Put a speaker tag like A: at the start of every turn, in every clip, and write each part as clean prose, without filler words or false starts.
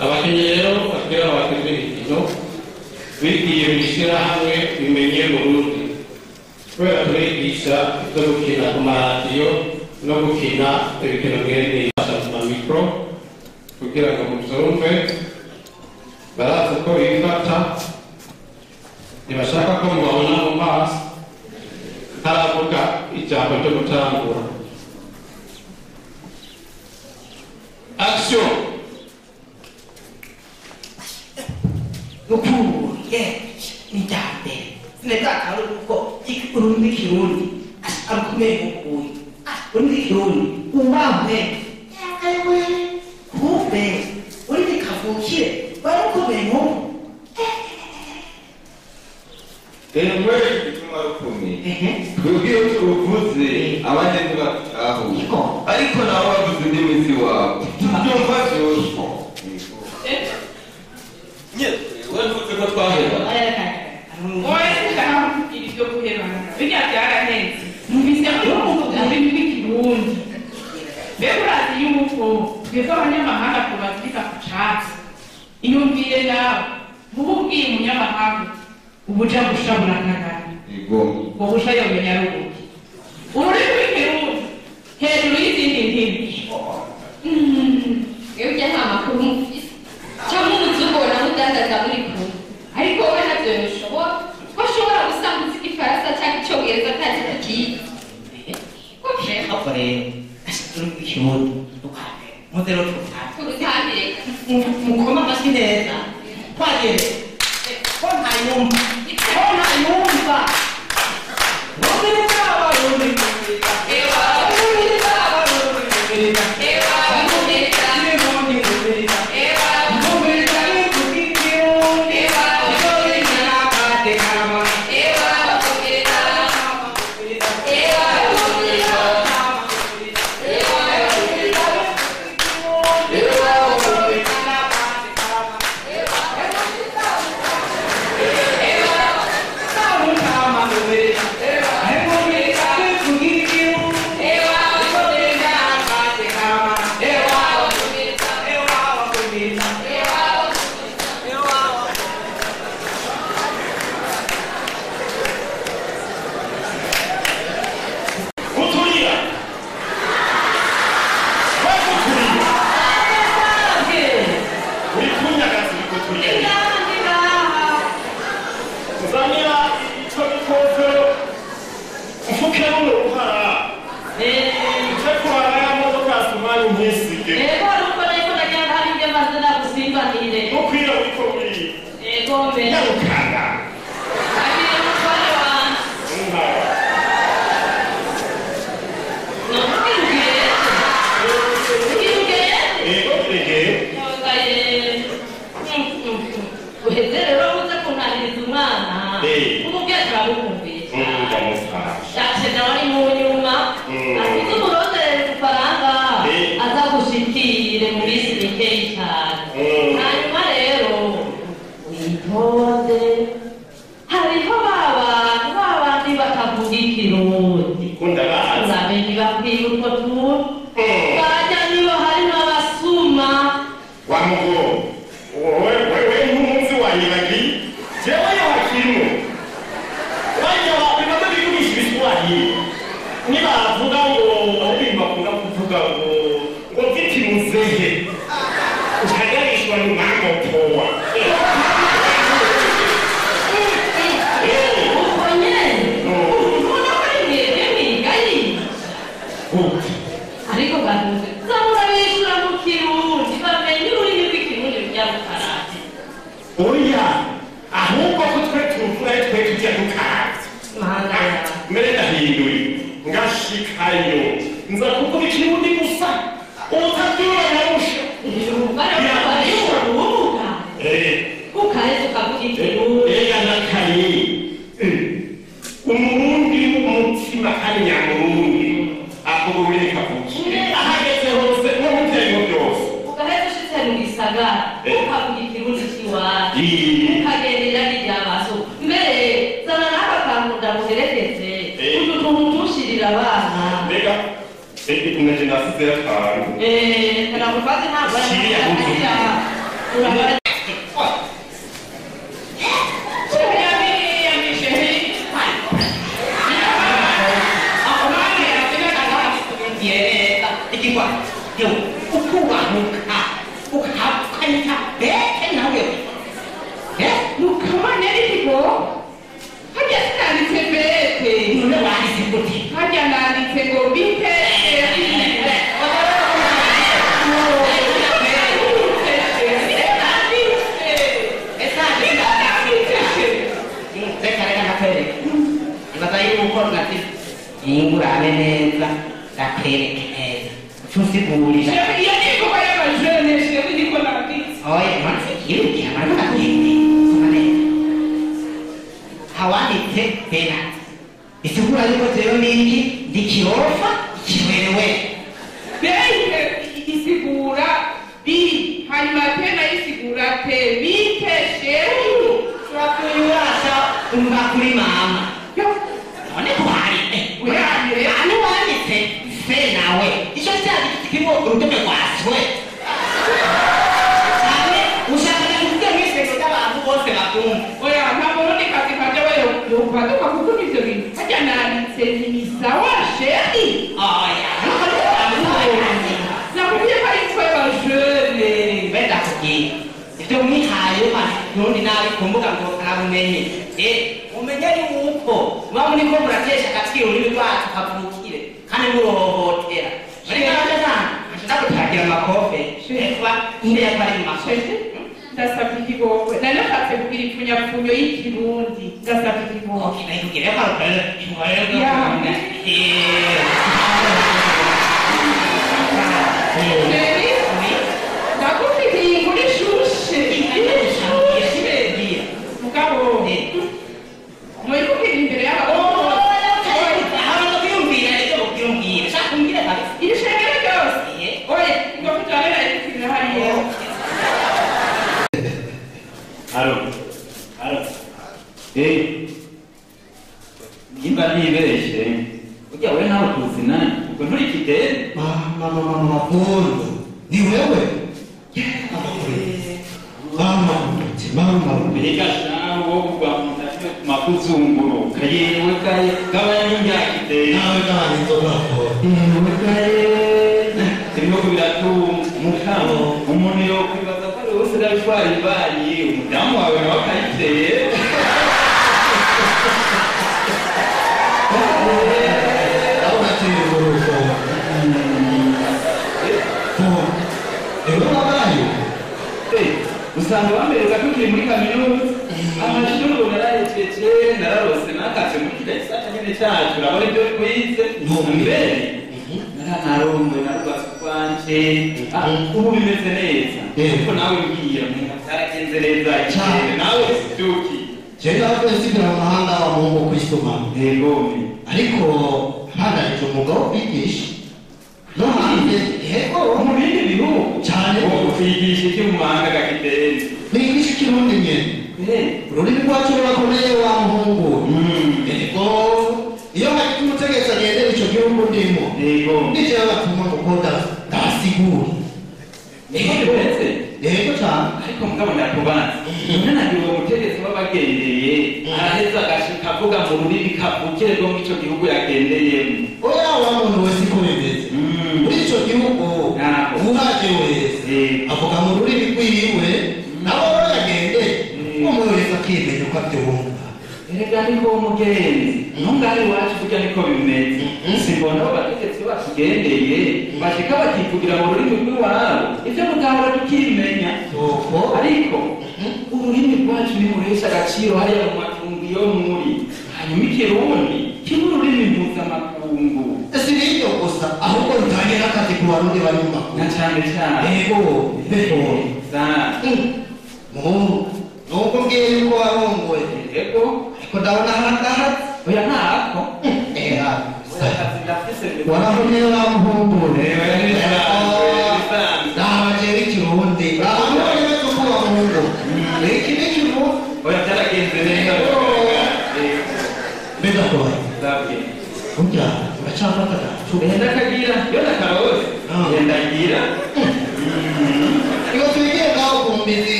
A: Abakinyi rero bakira abakinyi b'imikino bigiye mu ishyirahamwe bimenye Burundi, kubera turigisha ibyo gukina ku maradiyo no gukina ibikino mwene ku mamikoro kugira ngo mubyumve. Barazi uko bifata, ntibashaka ko mubabona mu maso ntaravuga ijambo ryo gutangura. Action!
B: Rukuye ni ryambere sinetakaru kuko ururimi rw'ikirundi arukomeye mukuye ururimi rw'ikirundi ubahwe kumbe ururimi kavukire barukomeye nk'ubu.
C: Emwe igituma rukomeye twebwe iyo turuvuze abandi ntibatahuye, ariko nabo bavuze indimi z'iwabo tubyumva byose. Nyine we ntuzi ko twaheba.
D: Wowe sinshaka kugira ibyo guhebana, birya byaraheze. Numvise ko uvuga ururimi rw'ikirundi. Mbega urazi yuko twebwe abanyamahanga tubazirika ku catsi? Iyumvire nawe muba ubwiye umunyamahanga ubuja busha burakagana, ubwo busha yomenya ari ubuki. Ururimi rw'ikirundi hejuru y'izindi ndimi.
E: Mwebwe nta makuru mufise cyangwa umuzungu ubona mudandaza muri kumwe, ariko wowe ntabyo bishobora. Ko ashobora gusanga uzi igifaransa cyangwa icyongereza atazi kukiga.
B: Ako rero ururimi rw'ikirundi rukambere muze rero turutambire.
E: Turutambire.
B: Mukoma amashyi neza twagere ko ntayumva ko ntayumva. Rumiriza abarundi rumiriza rumiriza abarundi rumiriza Ikirundi rumiriza rumiriza ikirundi ikirundi karama.
F: Guturira we, guturira uri kunyagaza uri guturira. Nzanira ico gikofero mfuke runo ruhara nje kuraba ya modoka yasumaye ntisige.
G: Ego, nuko nariko ndagira hari ibyo mbanza ndagusimbanire.
F: Ukwira uriko wiriye.
G: Ego mbe.
F: Nyarukanga.
G: Akiri umutware wanje.
F: Nkaba.
G: None ugende. Ugende.
F: Ego kiregeye.
G: Nongaye. Uheze rero uze kuntaniriza umwana. Umubyeyi turamukumbuye.
F: Ndamufasha.
G: Yaje nawe ari mu nyuma. Asize umuronderere udufaranga. Aza gushikire mu minsi mikeyi cyane. Hanyuma rero witonde, hariho ba bantu ba bandi batavuga ikirundi.
F: Kunda bazi.
G: Urabe ntibakwiye utwo tuntu. Bajya nibo harimo abasuma.
F: Wa mugo wowe wewe nk'umunsi wanyibagiye jewe yohakimu bajya bimaze bigurisha ibiswahili nibavuga ngo hari ibintu bakunda kuvuga ngo viti muzehe ukagarishwa ni mambo poa.
G: Uko nyene ubona ko ari mwebwe mwigayica. Ariko gahuze zamurabishura mu kirundi bamenye ururimi rw'ikirundi runyarukarate.
F: Oya, ahubwo ko twe tuvuga twe tujya dukaza.
G: Mahanga yawe.
F: Mbere ndahinduye ngashikayo nza kuvuga ikirundi gusa utabyura nkarusha.
G: Baravuga ukaheza ukavuga ikirundi.
F: Ega ndakaye umurundi w'umutima kandi nyamurundi avuga ururimi kavukire ahageze hose no mu byarimo byose.
G: Ugaheza ushitse mu gisagara ukavuga ikirundi c'iwacu ukagendera n'iryabaso. Mbere zana n'aka kantu ndamuherekeze utu tuntu tushirira abana.
F: Mbega naje nasizeyo akantu.
G: Karakufaze ntabwo
F: Shiriya.
G: ari.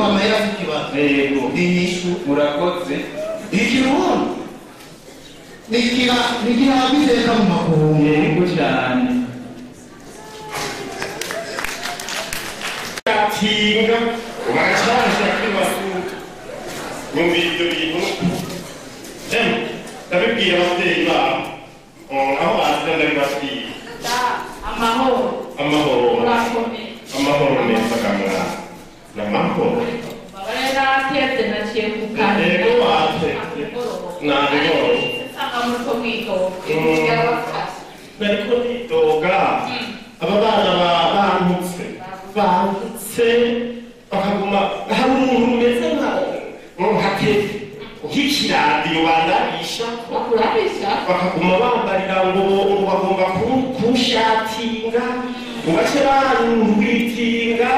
H: Yego amahera si ikibazo.
C: Yego.
H: Inyishu.
C: Murakoze.
H: Ikirundi nigira biteka mu makungu.
I: Yego cyane.
F: Tinga ubacanje kibasuka. Nyumva ibyo bintu. Ndabibwiye ababyeyi babo. Aho bazi ndabibabwiye.
D: Amahoro.
F: Amahoro.
D: Urakomeye.
F: Amahoro meza kamwana. Namahoro.
D: Babare natetse naciye ku kantu.
F: Yego watetse. Nabigoro.
D: Nsanga muriko mwidoga.
F: Nariko nidoga. Aba bana bantutse. Bantutse bakaguma hari umuntu umeze nka tete. Nk'ikiradiyo bandabisha.
D: Bakurabisha?
F: Bakaguma bambarira ngo bagomba kushatinga. Ngo bace bandwitinga.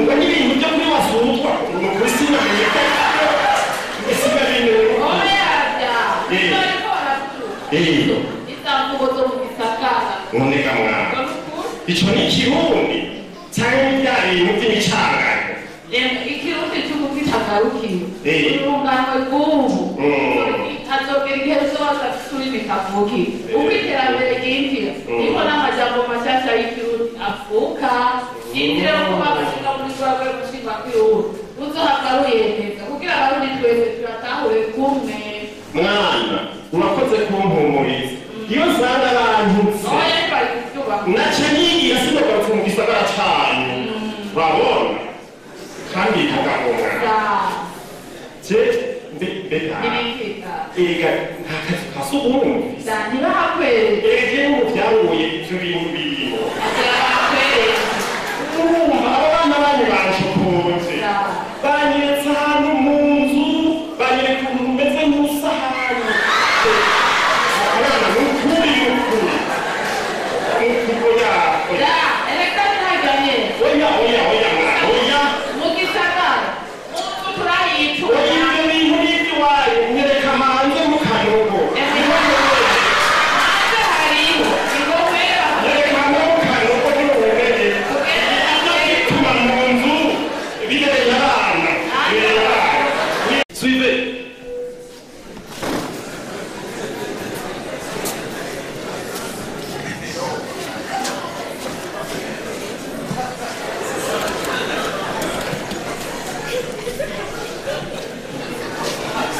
F: Ngo n'ibintu byo kuri wasutwa. Ni ukuri sinamenye ko. Sinamenye.
D: Oya bya. Bariko baravuga. Isambugo zo mu gisagara.
F: None kamwana. Ico ni ikirundi canke bya bintu by'imicangano.
D: Ikirundi cy'umukitagarukiye. Urungano rw'ubu. Hazogera igihe ruzoza ururimi kavukire. Uko iterambere ryinjira, niko n'amajambo mashasha y'ikirundi avuka. Yinjire mu kuba agashinga muri rwa rwego gushinga kw'igihugu. Ruzohava ruyemeza kugira abarundi twese turatahure kumwe.
F: Mwana, urakoze kumpumuriza. Iyo nsanga bantutse.
D: Oya ntibari kuvyubaka.
F: Naca nigira sinogarutse mu gisagara canyu. Urabona? Kandi mugabo je mbega ega nta kazi ka sugumwe mufise.
D: Ntibahakwereke.
F: Ege n'ubu vyahuye ivyo bintu birimo. Urumva aba bana banyu bancokoje. Banyeretse ahantu mu nzu, banyereka ukuntu umeze nk'isahani. Abana ni ukuri ni ukuri. Ni ukuri oya oya.
D: Erega ntihajyanye.
F: Oya oya oya mwana oya.
D: Mu gisagara mu nzu turayitura.
F: Oya ibyo bintu ni iby'iwanyu nyereka hanze mu kanogo.
D: Hanze hariho ingomera.
F: Nyereka hanze mu kanogo ntiwemere. Bituma mu nzu bibereye abana. Bibereye abana.
I: Suivez.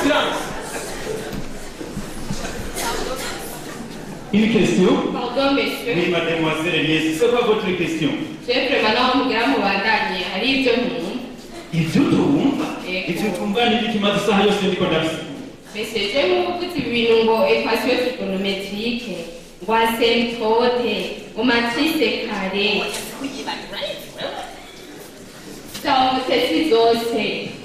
I: Silence. Une question?
E: Pardon, monsieur.
I: Oui, mademoiselle Elias, c'est quoi votre question?
E: Je vraiment naho mugira mubandanye hari ibyo ntumva.
I: Ibyo utumva?
E: Yego.
I: Ibyo utumva ni ibiki maze isaha yose ndiko ndabisigura?
E: Monsieur, je nk'uvuze ibintu ngo équation trigonométrique, ngo asymptote, ngo matrice carrée. Sawa mutesi zose.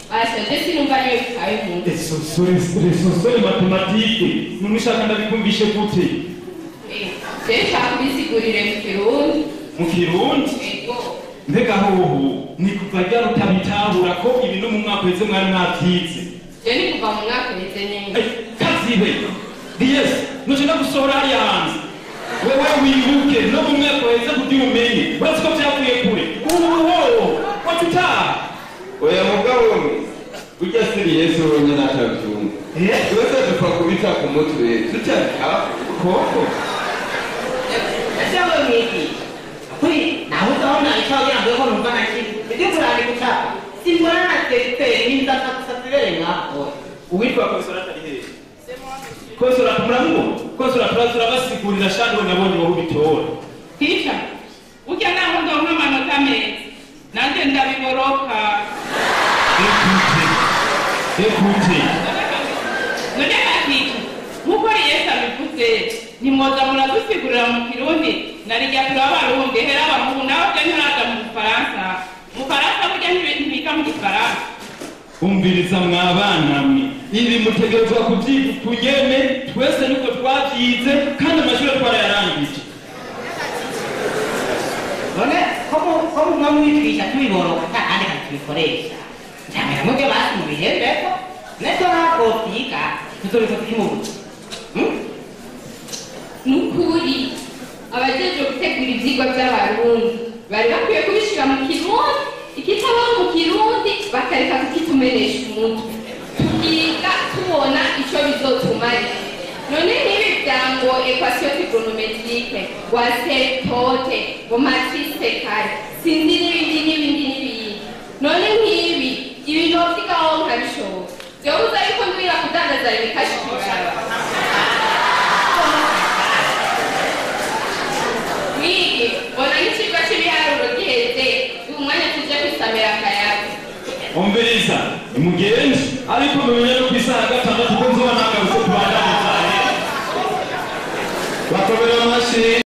E: Basha, je sinumva niyo bitaye umuntu.
I: Les mathématiques, none ndabikumvishe gute?
E: Je nshaka kubisigurire mu Kirundi.
I: Mu Kirundi?
E: Yego.
I: Mbega hoho ni kuva ryari utabitahura ko ibi no mu mwaka uheze mwari mwavyize?
E: Je ni kuva mu mwaka uheze nyene.
I: Kazibe! Yes, noce ndagusohora hariya hanze. Wewe wibuke no mu mwaka uheze kugira umenye. Urazi ko vyavuye kure. Ubu hoho waca utaha.
C: Oya mugabo mwe, burya siri Yesu wenyene atavyumva. Twese dupfa kubita ku mutwe tutabika koko.
B: Ese wowe mwigisha kuri nawe uzabona icyo wagira ngo numva na kimwe ibyo kurandika ucapa simbona na teriteri n'inzaka gusa zibere nkaho.
I: Uwitwa Consolata ari hehe? Consolata muramubona? Consolata turabasigurira shani we nabonye wowe ubitora.
D: Tisha, burya naho ndonka amanota meza nanjye ndabiboroka.
I: Écoutez.
D: None kakiki nk'uko Yesu abivuze ntimwoza muradusigurira mu Kirundi narirya turabarundi hera abahungu nawe byo nturaja mu Bufaransa. Mu Bufaransa burya ntibika mu Gifaransa.
I: Umviriza mwabana mwe, ibi mutegerezwa kubyiga ukunyene, twese niko twavyize kandi amashuri twarayarangije.
B: None ko muguma mwitwisha tubiboroka ata kandi kantu tubikoresha nzamera mubyo basi mubihembeko neto ntabwo vyiga tuzobikora ikimubuza.
E: Nukuri abajejwe gutegura ivyigwa vy'abarundi bari bakwiye kubishira mu Kirundi Ikitabaho mu Kirundi bakareka kukitumenesha umutwe, tukiga tubona ico bizotumarira. None nk'ibi vyango équation trigonométrique, ngo asymptote, ngo matrice kare, sinzi n'ibindi n'ibindi n'ibindi. None nk'ibi ibi novyigaho nkabishobora, vyobuza yuko ndwira kudandaza imikashi kw'ibarabara. Mwige mbona nk'icigwa c'ibiharuro giheze, uyu mwanya tuje kwisamira akayaga.
I: Umviriza, nimugende, ariko mumenye no ku isaha ya 6 ko nzoba nagarutse kubandanya.
H: Bakomera amashyi.